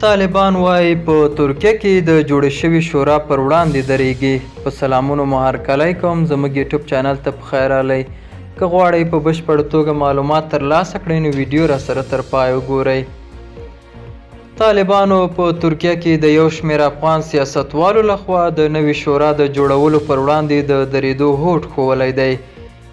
طالبان وايي په ترکیه کې د جوړې شوې شورا پر وړاندې درېږي. په سلامونو مو هرکلی کوم، زموږ یوټیوب چینل ته په خیر راغلئ. که غواړئ په بشپړه توګه معلومات ترلاسه کړئ نو ویډیو راسره تر پایه وګورئ. طالبانو په ترکیه کې د یو شمېر افغان سیاستوالو لخوا د نوې شورا د جوړولو پر وړاندې د درېدو هوډ ښوولی دی.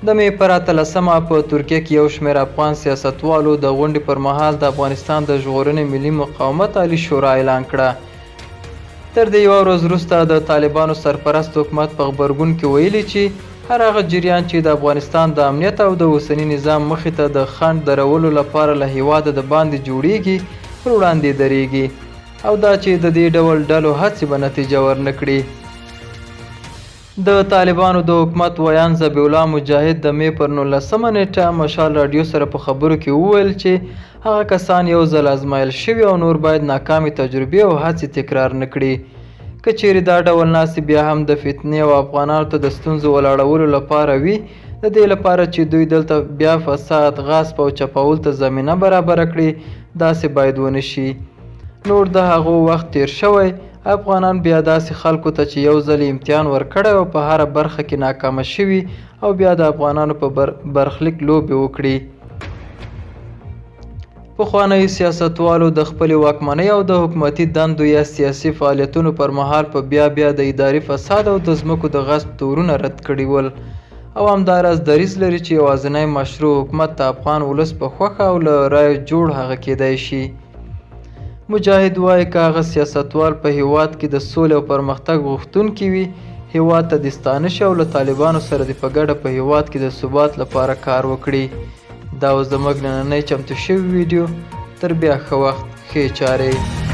د مې پر 18مه په ترکیه کې یو شمېر افغان سیاستوالو د غونډې پر مهال د افغانستان د ژغورنې ملي مقاومت عالي شورا اعلان کړه. تر دې یوه ورځ وروسته د طالبانو سرپرست حکومت په غبرګون کې ویلي چې هر هغه جریان چې د افغانستان د امنیت او د اوسني نظام مخې ته د خنډ درولو لپاره له هېواده د باندې جوړیږي، پر وړاندې درېږي او دا چې د دې ډول ډلو هڅې به نتیجه ورنه کړي. د طالبانو د حکومت ویاند ذبیح الله مجاهد د مې پر 19مه نېټه مشال راډیو سره په خبرو کې وویل چې هغه کسان یو ځل ازمایل شوي او نور باید ناکامې تجربې او هڅې تکرار نه کړي. که چیرې دا ډول ناستې بیا هم د فتنې او افغانانو ته د ستونزو ولاړولو لپاره وي، د دې لپاره چې دوی دلته بیا فساد، غصب او چپاول ته زمینه برابره کړي، داسې باید ونه شي. نور د هغو وخت تیر شوی، افغانان بیا داسې خلکو ته چې یو ځل یې امتحان ورکړی او په هره برخه کې ناکامه شوي او بیا د افغانانو په برخلیک لوبې وکړي. پخوانیو سیاستوالو د خپلې واکمنۍ او د حکومتي دندو یا سیاسي فعالیتونو پر مهال په بیا بیا د اداري فساد او د ځمکو د غصب تورونه رد کړي ول او همداراز دریځ لري چې یوازینی مشروع حکومت د افغان ولس په خوښه او له رایو جوړ هغه کېدای شي. مجاهد وايي که هغه سیاستوال په هیواد کې د سولې او پرمختګ غوښتونکي وي، هیواد ته دې ستانه شي او له طالبانو سره دې په ګډه په هیواد کې د ثبات لپاره کار وکړي. دا اوس زموږ نننۍ چمتو شوې ویډیو. تر بیا ښه وخت، ښې چارې.